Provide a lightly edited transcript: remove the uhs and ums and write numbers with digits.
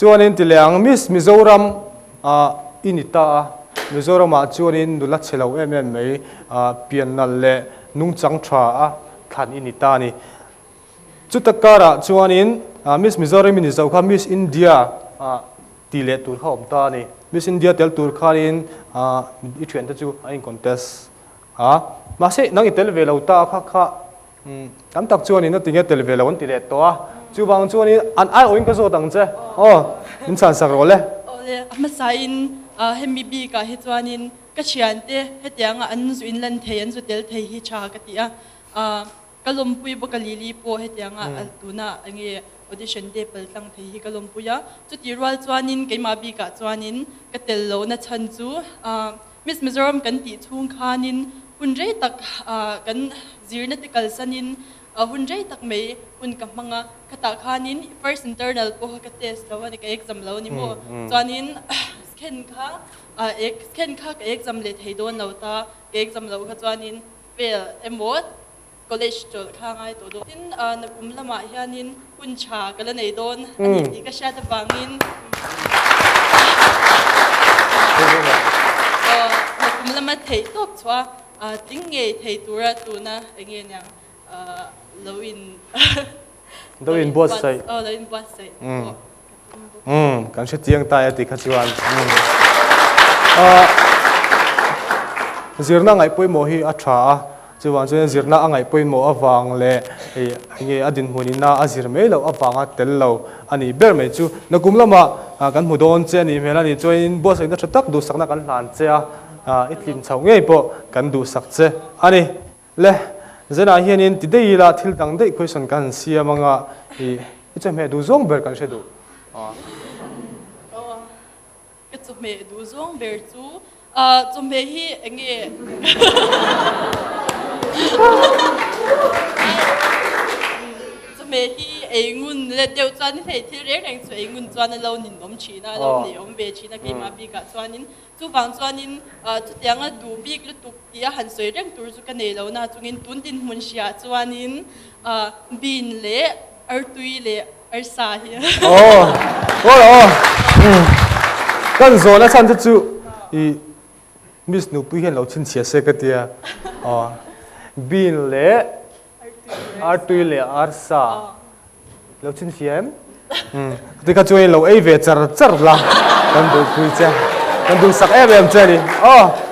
Chuanin ti leh ang, Miss Mizoram ah i ni ta a, Mizoram ah chuanin nula chhe lo em em mai pian nalh leh nungchang tha a thlan i ni ta a ni. Chuta karah chuanin Miss Mizoram i ni zo kha Miss India ah ti leh tur kha a awm ta a ni. Miss India tel tur khanin i thiante chu a in contest a, mahse nang i tel ve lo ta kha kha Tam tak chuanin a tinge tel ve lo an ti leh tawh a, chuvang chuanin an aiawhin ka zawt ang che aw, min chhan sak rawh le. Awle, a hmasain hemi bikah hi chuanin ka thiante hetianga an zu inlan thei, an zu tel thei hi tha ka ti a, ka lawmpui bawk a Lily pawh hetianga tuna enge audition te pal tlang thei hi ka lawmpui a, chutih rual chuanin keimah bikah chuanin ka tel lohna chhan chu Miss Mizoram kan tih chhung khanin hun rei tak kan zirna te kalsanin hun rei tak mai hun ka hmang a, khatah khanin first internal pawh kha ka test lo a ni, ka exam lo a ni maw? Chuanin scan kha scan kha ka exam leh thei dawn lo ta, ka exam loh kha chuanin fail emaw College chawlh kha ngai tawh dawn. Tin, nakum lamah hianin hun tha ka la nei dawn a ni tih ka hriat avangin nakum lama theih tawp chhuah a tling ngei thei tura tuna eng nge niang lo in lo in buatsaih lo in buatsaih pawh Umm, kan hre chiang ta e ti kha chuan. Zirna ngaih pawimawh hi a tha a, chuvang chuan zirna a ngaih pawimawh avang leh enge a dinhmun ina a zir mai loh avanga tel lo a nih ber mai chu. Nakum lamah kan hmu dawn che a nih hmel a nih chuan buatsaihna tha tak duhsakna kan hlan che a, i tlin chhoh ngei pawh kan duhsak che a ni. Le, Zenah hianin ti daih ila thil dang daih question kan han siam anga i i chawhmeh duh zawng ber kan hre duh. Aw, ka chawhmeh duh zawng ber chu chawhmeh hi eng nge chawhmeh hi ei ngun let deuh chuan hei thil reng reng chu ei ngun chuan a lo ninawm thin a, a lo neihawm ve thin a keimah bikah chuanin Chuvang chuanin chutianga duh bik lutuk tia han sawi reng tur chu ka nei lo na chungin tun dinhmun hriah chuanin bean leh artui leh arsa hi. Aw aw aw kan zawn a chhan te chu i Miss Nupui hian lo chhinchhiah se ka tia aw bean leh Artui leh arsa lo chhin fiam. Ti kha chuan lo ei ve char char la kan duhpui che. Kan duhsak em em che a ni. Aw.